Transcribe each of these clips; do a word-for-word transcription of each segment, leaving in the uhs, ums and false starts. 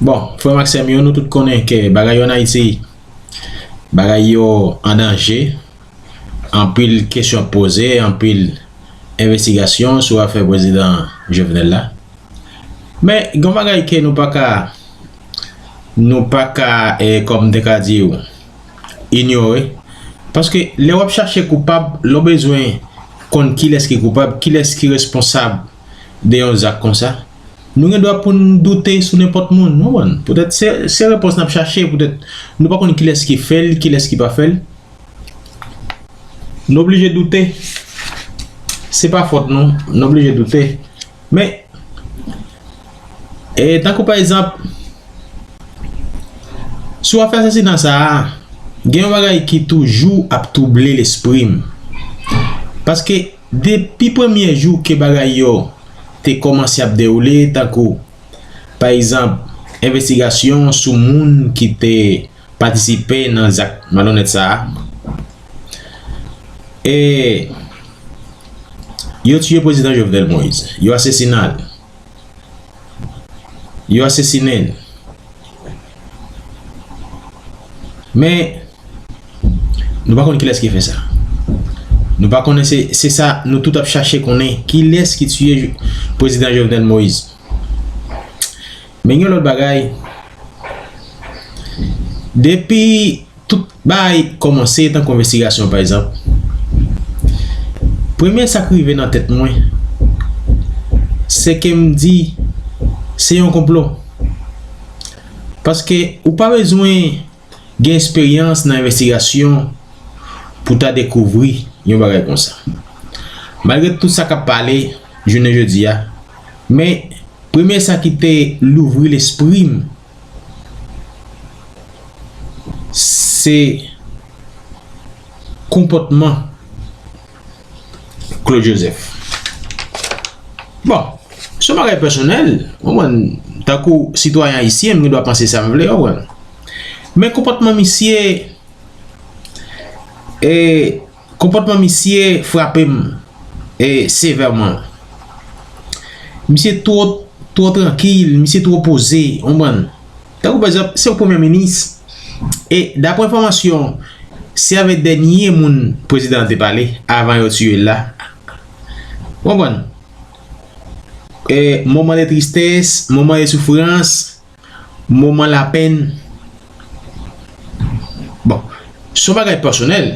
Bon, frè m ak sè m yo, nou tout konnen ke bagay yo ann Ayiti, bagay yo an danje. Anpil kesyon ap poze, anpil envestigasyon sou afè prezidan Jovenel la. Men, gen yon bagay ke nou pa ka, nou pa ka, eh, kòm m te ka di w, inyore. Paske lè w ap chache koupab, lè w bezwen konn kilès ki koupab, kilès ki responsab de yon zak konsa, nou gen dwa pou n doute sou nenpòt moun, w konprann? Poutèt se, se repons n ap chache, poutèt nou pa konn kilès ki fè l, kilès ki pa fè l. Nou oblije doute. Se pa fòt nou, nou oblije doute. Men, e, tankou pa egzanp, sou afè asasina sa a, gen yon bagay ki toujou ap twouble lespri m. Paske depi premye jou ke bagay yo te kòmanse ap dewoule, tankou, pa egzanp, envestigasyon sou moun ki te patisipe nan zak malonèt sa a, e yo tiye prezidan Jovenel Moïse, yo asesina l. Yo asesinen l. Men, nou pa konn kilès ki fè sa. Nou pa konnen, se, se sa nou tout ap chache konnen. Kilès ki tiye prezidan Jovenel Moïse? Men gen lòt bagay. Depi tout bagay kòmanse, tankou envestigasyon, pa egzanp, premye sa k rive nan tèt mwen, se ke m di, se yon konplo. Paske ou pa bezwen gen esperyans nan envestigasyon pou ta dekouvri yon bagay konsa. Malgre tout sa k ap pale jounen jodi a, men premye sa ki te louvri lespri m, se konpòtman Claude Joseph. Bon, se yon bagay pèsonèl, w konprann, tankou sitwayen ayisyen, m gen dwa panse sa m vle, w konprann. Men konpòtman misye, e, konpòtman misye frape m, e, sevèman. Misye twò, twò trankil, misye twò poze, w konprann. Tankou pa egzanp, se yon premye minis, e daprè enfòmasyon, se avèk dènye moun prezidan an te pale avan yo tiye l la. W konprann? E, moman de tristès, moman de soufrans, moman lapenn. Bon, se yon bagay pèsonèl.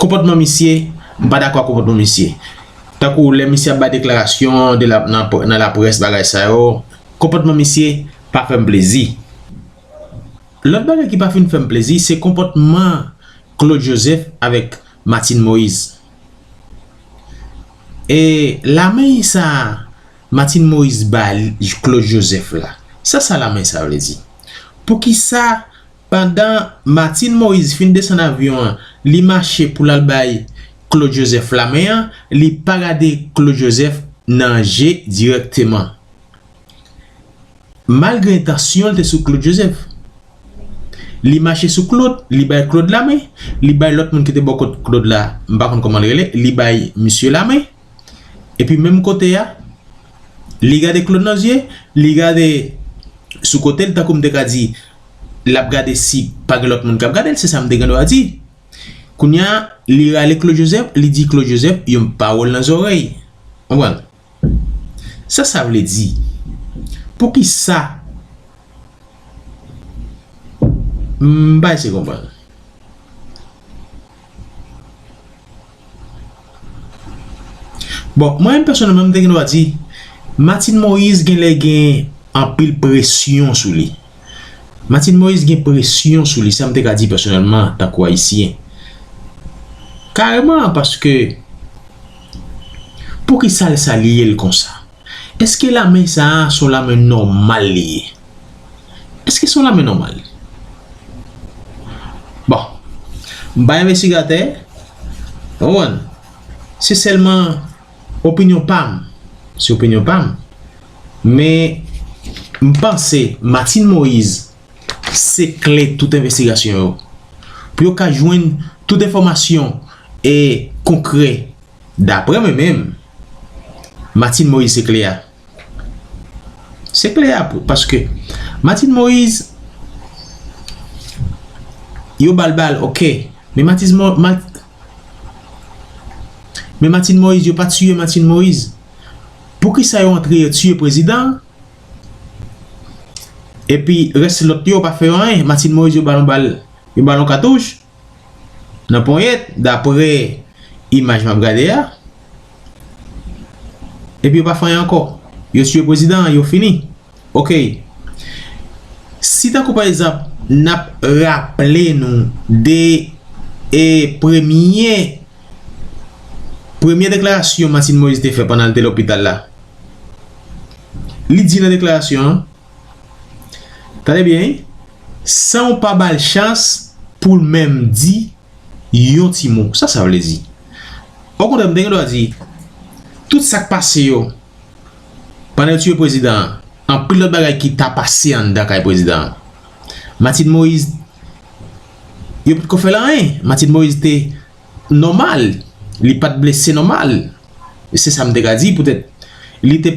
Konpòtman misye, m pa dakò ak konpòtman misye. Tankou lè misye ap bay deklarasyon de la, nan, nan laprès, bagay sa yo, konpòtman misye pa fè m plezi. Lòt bagay ki pa fin fè m plezi, se konpòtman Claude Joseph avèk Martine Moïse. E lamen sa Martine Moïse ba Claude Joseph la, sa sa lamen sa vle di? Poukisa pandan Martine Moïse fin desann avyon an, li mache pou l al bay Claude Joseph lamen an, li pa gade Claude Joseph nan je dirèkteman? Malgre entansyon l te sou Claude Joseph. Li mache sou Claude, li bay Claude lamen, li bay lòt moun ki te bò kot Claude la, m pa konn kòman l rele, li bay misye lamen. Epi menm kote a, li gade Claude nan zye, li gade sou kote l, tankou m te ka di, l ap gade si pa gen lòt moun k ap gade l, se sa m te gen dwa di. Kounye a, li rale Claude Joseph, li di Claude Joseph yon pawòl nan zòrèy. Konprann? Sa sa vle di? Poukisa? M pa eseye konprann. Bon, mwen menm pèsonèlman, m te gen dwa di, Martine Moïse genlè gen anpil presyon sou li. Martine Moïse gen presyon sou li, sa m te ka di pèsonèlman, tankou ayisyen. Kareman, paske, poukisa l salye l konsa? Èske lamen sa a se yon lamen nòmal li ye? Èske se yon lamen nòmal? Bon, m pa envestigatè, w konprann? Se sèlman opinyon pa m. Se opinyon pa m. Men, m panse Martine Moïse se kle tout envestigasyon yo. Pou yo ka jwenn tout enfòmasyon e konkrè, daprè mwen menm, Martine Moïse se kle a. Se klè a pou, paske Martine Moïse, yo ba l bal, ok. Men Martine Mo-, Mat-, men Martine Moïse, yo pa tiye Martine Moïse. Poukisa yo antre, yo tiye prezidan an? Epi rès lòt yo pa fè yo anyen. Martine Moïse, yo ba l yon bal, yo ba l yon katouch nan ponyèt, daprè imaj m ap gade a. Epi yo pa fè anyen ankò. Yo tiye prezidan an, yo fini. Ok. Si tankou pa egzanp, n ap raple nou de, e, premye, premye deklarasyon Martine Moïse te fè pandan l te lopital la. Li di nan deklarasyon an, tande byen, wi, san w pa ba l chans pou l menm di yon ti mo. Sa sa vle di? Okontrè, m te gen dwa di, tout sa k pase yo, pandan yo tiye prezidan an, anpil lòt bagay ki ta pase anndan kay prezidan an. Martine Moïse, yo potko fè l anyen. Martine Moïse te nòmal. Li pa t blese nòmal. Se sa m te ka di, poutèt li te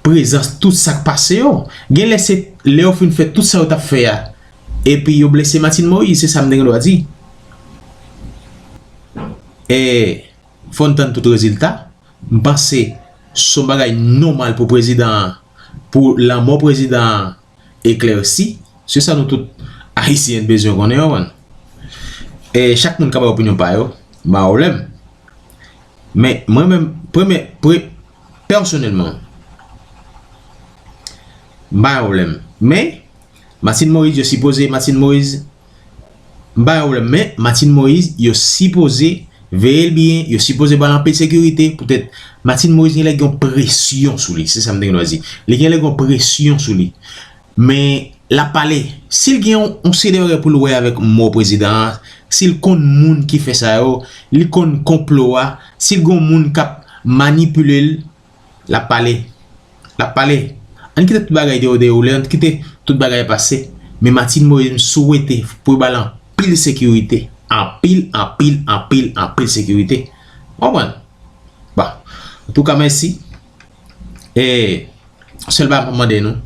prezans tout sa k pase yo. Gen lè se lè yo fin fè tout sa yo t ap fè a, epi yo blese Martine Moïse, se sa m te gen dwa di. E fò n tann tout rezilta. M panse se yon bagay nòmal pou prezidan an, pou lanmò prezidan an eklèsi. Se sa nou tout Ayisyen bezwen konnen, w konprann? E chak moun ka bay opinyon pa yo, m pa gen pwoblèm. Men mwen menm, premye, pre-, pèsonèlman, m pa gen pwoblèm. Men, Martine Moïse, yo sipoze, Martine Moïse, m pa gen pwoblèm, men Martine Moïse, yo sipoze veye l byen, yo sipoze ba l anpil sekirite, poutèt Martine Moïse genlè gen yon presyon sou li, se sa m te gen dwa di. Li genlè gen yon presyon sou li. Men, l ap pale. Si l gen yon, yon seri de bagay pou l wè avèk mò prezidan an, si l konn moun ki fè sa yo, li konn konplo a, si l gen yon moun k ap manipile l, l ap pale. L ap pale. Ann kite tout bagay dewo dewoule, ann kite tout bagay pase. Men Martine Moïse, m swete pou yo ba l anpil sekirite. Anpil, anpil, anpil, anpil sekirite. W konprann? Bon. Antouka, mèsi. E, sèl bagay m ap mande nou,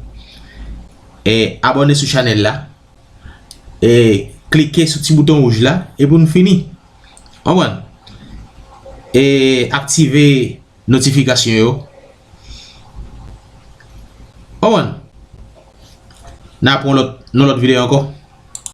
e, abòne sou chanèl la. E, klike sou ti bouton wouj la, e pou nou fini. W konprann? E, aktive notifikasyon yo. W konprann? N a pran lòt, nan lòt videyo ankò.